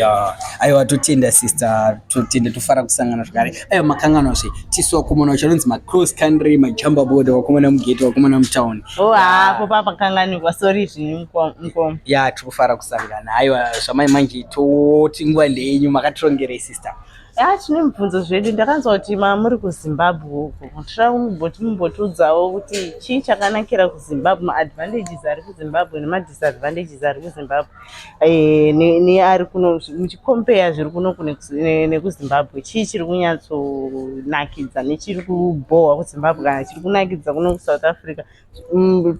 Ya, aiwa, totenda sister, totenda, tofara kusangana zvakare. Aiwa, makanganwazve, tisu vakomana vachanonzi macross country, majamba boda, vakomana mugate, vakomana mutown. Oh, hapo papakanganikwa, sorry zvinyu mukoma. Ya, tiri kufara kusangana. Aiwa, zvamai manje toti nguva ndeyenyu, makatirongerei sister? Ya, tine mibvunzo zvedu. Ndakanzwa kuti mamuri kuZimbabwe uko. Tinoda kumboti mumbotiudzawo kuti chii chakanakira kuZimbabwe, maadvantages ari kuZimbabwe nemadisadvantages ari kuZimbabwe neari kuno, muchikompeya zviri kuno nekuZimbabwe. Chii chiri kunyatsonakidza nechiri kubhohwa kuZimbabwe kana chiri kunakidza kuno kuSouth Africa?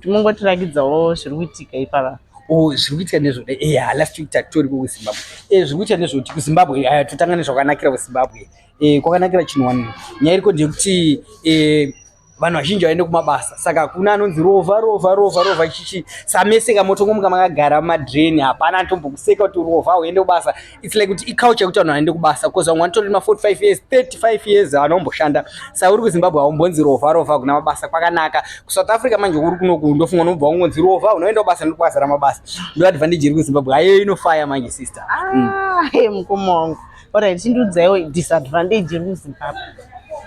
Mungotirakidzawo zviri kuitika ipapa. Oh, zviri kuitika ndezvode, eya, last week tatoriko kuZimbabwe. Zviri kuitika ndezvekuti kuZimbabwe, aya, totanga nezvakanakira kuZimbabwe. Kwakanakira chinhu one, nyaya iriko ndeyekuti vanhu vazhinji vaende kumabasa, saka hakuna anonzi rovha, rovha, rovha, rovha, chichi sameseka motongomuka makagara mumadreni, hapana anotombokuseka kuti rovha uende kubasa. It's like kuti iculture yekuti vanhu vaende kubasa, because vamwe vanotori ma45 years, 35 years, vanomboshanda. Saka uri kuZimbabwe haumbonzi rovha, rovha, kuna mabasa, kwakanaka. KuSouth Africa manje uri kunoku, ndofunga unobva ungonzi rovha, unoenda kubasa ndokwazara mabasa. Ndo advantage iri kuZimbabwe, haiyo inofaya manje sister. Ah, mukoma wangu, alright, chindiudzaiwo disadvantage iri kuZimbabwe.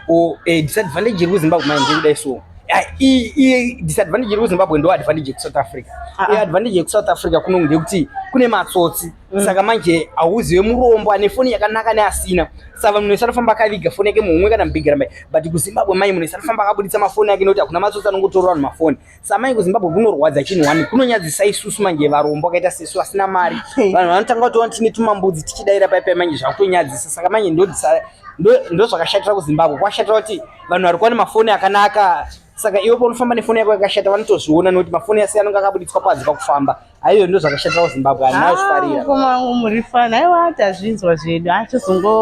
O, disadvantage iri kuZimbabwe manje ndekudai so. Ah, iyi disadvantage iri kuZimbabwe ndo advantage yekuSouth Africa. Ah, ah. Advantage yekuSouth Africa kuno ndekuti kune matsotsi, saka manje hauzive murombo ane foni yakanaka neasina. Saka munhu wese anofamba akaviga foni yake muhomwe kana mubhegi rambai, but kuZimbabwe mai munhu wese anofamba akabuditsa mafoni ake, nekuti hakuna matsotsi anongotorera vanhu mafoni. Saka mai kuZimbabwe kunorwadza chinhu one, kunonyadzisa isusu manje varombo akaita sesu asina mari. Vanhu vanotanga kutoona tine tumambudzi tichidaira paipai, manje zvakutonyadzisa. Saka manje ndo zvakashatira kuZimbabwe. Kwashatira kuti vanhu vari kuva nemafoni akanaka, saka iwe paunofamba nefoni yako yakashata vanotozviona, nekuti mafoni ese anonge akabuditswa panze pakufamba. Aiyo, ndo zvakashatira kuZimbabwe, handina kuzvifarira. Mukoma wangu, muri fana. Aiwa, tazvinzwa zvedu, atozongo.